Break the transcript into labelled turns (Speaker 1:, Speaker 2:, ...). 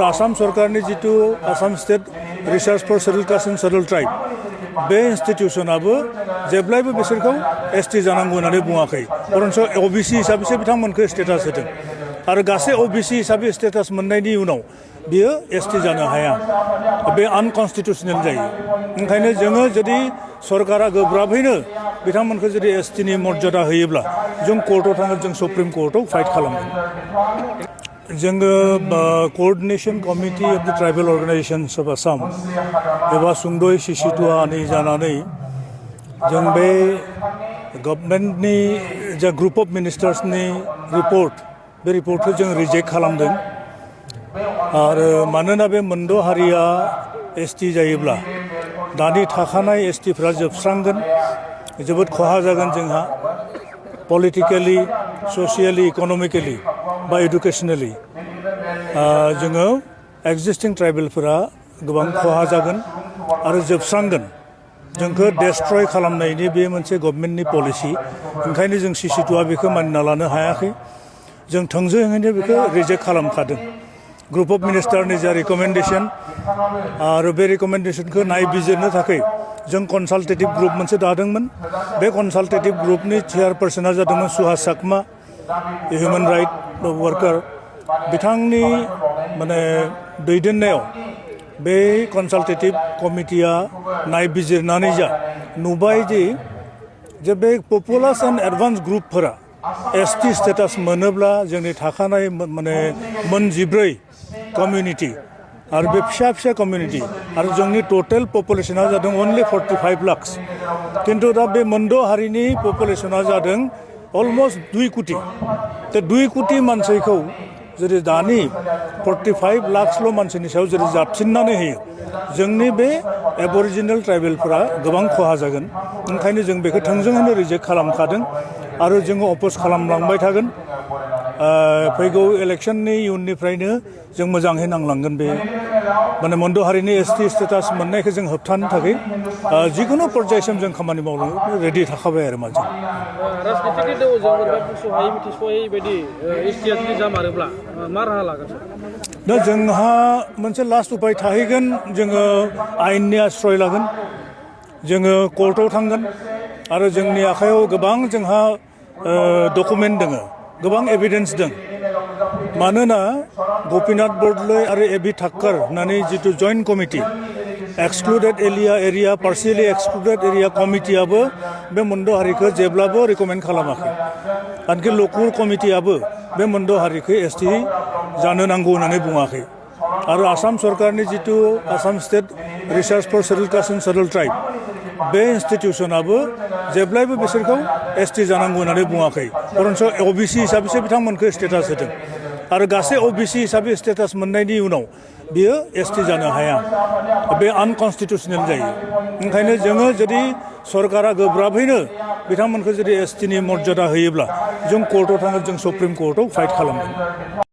Speaker 1: आसाम सरकारनि जितु Assam state research for schedule caste and schedule tribe बे इन्स्टिट्यूशनाबो जेब्लायबो बिसोरखौ एसटी जानांगौ होननानै बुङाखै बरन्स ओबीसी हिसाबैसो बिथांमोनखौ स्टेटास होदों आरो गासै ओबीसी हिसाबै स्टेटास मोननायनि उनाव बियो एसटी जानो हाया बे आनकन्स्टिट्यूशनल जायो ओंखायनो जोङो जुदि सरकारा गोब्राबैनो बिथांमोनखौ जुदि एसटीनि मर्यादा होयोब्ला जों कोर्टआव थांगोन जों सुप्रिम कोर्टआव फाइट खालामगोन जोङो कोअर्डिनेशन कमिटि अफ द ट्राइबल अर्गेनाइजेशंस अफ आसाम एबा सुंद'यै सिसिटुआनि जानानै जों बे गभर्नमेन्टनि जा ग्रुप अफ मिनिस्टार्सनि रिपर्ट बे रिपर्टखौ जों रिजेक्ट खालामदों आरो मानोना बे मोनद' हारिया एसटी जायोब्ला दानि थाखानाय एसटीफ्रा जोबस्रांगोन जोबोद खहा जागोन जोंहा पलिटिकेलि सशियेलि इकनमिकेलि बा एडुकेशनेलि जोङो एक्जिस्टिं ट्राइबेलफोरा गोबां खहा जागोन आरो जोबस्रांगोन जोंखौ डेस्ट्रय खालामनायनि बे मोनसे गभर्नमेन्टनि पलिसि ओंखायनो जों सिसिटुआ बेखौ मानिना लानो हायाखै जों थोंजोङैनो बेखौ रिजेक्ट खालामखादों ग्रुप अफ मिनिस्टारनि जा रिकमेन्डेशन आरो बे रिकमेन्डेशनखौ नायबिजिरनो थाखाय जों कनसाल्टेटिभ ग्रुप मोनसे दादोंमोन बे कनसाल्टेटिभ ग्रुपनि चेयारपार्सना जादोंमोन सुहास चाकमा ह्यूमन राइट वर्कार बिथांनि माने दैदेननायाव बे कनसाल्टेटिभ कमिटिया नायबिजिरनानै नुबाय जे बे पपुलास एन्ड एडभान्स ग्रुपफोरा एसटी स्टेटास मोनोब्ला जोंनि थाखानाय माने मोनजिब्रै कमिउनिटी आरो बे फिसा फिसा कमिउनिटी आरो जोंनि टोटेल पपुलेशना जादों अनलि 45 लाख किन्तु दा बे मोनद' हारिनि पपुलेशना जादों अलमोस्ट 2 कोटी ते 2 कोटी मानसिखौ जुदि दानि 45 लाखल' मानसिनि सायाव जुदि जाबसिननानै होयो जोंनि बे एबरिजिनेल ट्राइबेलफोरा गोबां खहा जागोन ओंखायनो जों बेखौ थोंजोङैनो रिजेक्ट खालामखादों आरो जोङो अपोज खालामलांबाय थागोन फैगौ इलेक्शननि इयुननिफ्रायनो जों मोजाङै नांलांगोन बे माने मोनद' हारिनि एसटी स्टेटास मोननायखौ जों होबथानो थाखाय जिकुनु पर्यायसिम जों खामानि मावनो रेडि थाखाबाय आरो मानसि
Speaker 2: राजनितिकनि दोहौजों बोरैबा बुंस'हायै मिथिस'हायै बायदि एसटीआ जुदि जामारोब्ला मा राहा लागोन
Speaker 1: दा जोंहा मोनसे लास्ट उपाय थाहैगोन जोङो आयेननि आश्रय लागोन जोङो कोर्टआव थांगोन आरो जोंनि आखायाव गोबां जोंहा डकुमेन्ट दङ गोबां एभिडेन्स दं मानोना गपिनाथ बरदलै आरो एबि थाक्कर होननानै जितु joint committee excluded area partially excluded area कमिटियाबो बे मोनद' हारिखौ जेब्लाबो रिकमेन्ड खालामाखै आनखि लकुल कमिटियाबो बे मोनद' हारिखौ एसटी जानो नांगौ होननानै बुङाखै आरो आसाम सरकारनि जितु Assam state research for schedule caste and schedule tribe बे इन्स्टिट्यूशनाबो जेब्लायबो बिसोरखौ एसटी जानांगौ होननानै बुङाखै बरन्स ओबीसी हिसाबैसो बिथांमोनखौ स्टेटास होदों आरो गासै ओबीसी हिसाबै स्टेटास मोननायनि उनाव बियो एसटी जानो हाया बे आनकन्स्टिट्यूशनल जायो ओंखायनो जोङो जुदि सरकारा गोब्राबैनो बिथांमोनखौ जुदि एसटीनि मर्यादा होयोब्ला जों कोर्टआव थांगोन जों सुप्रिम कोर्टआव फाइट खालामगोन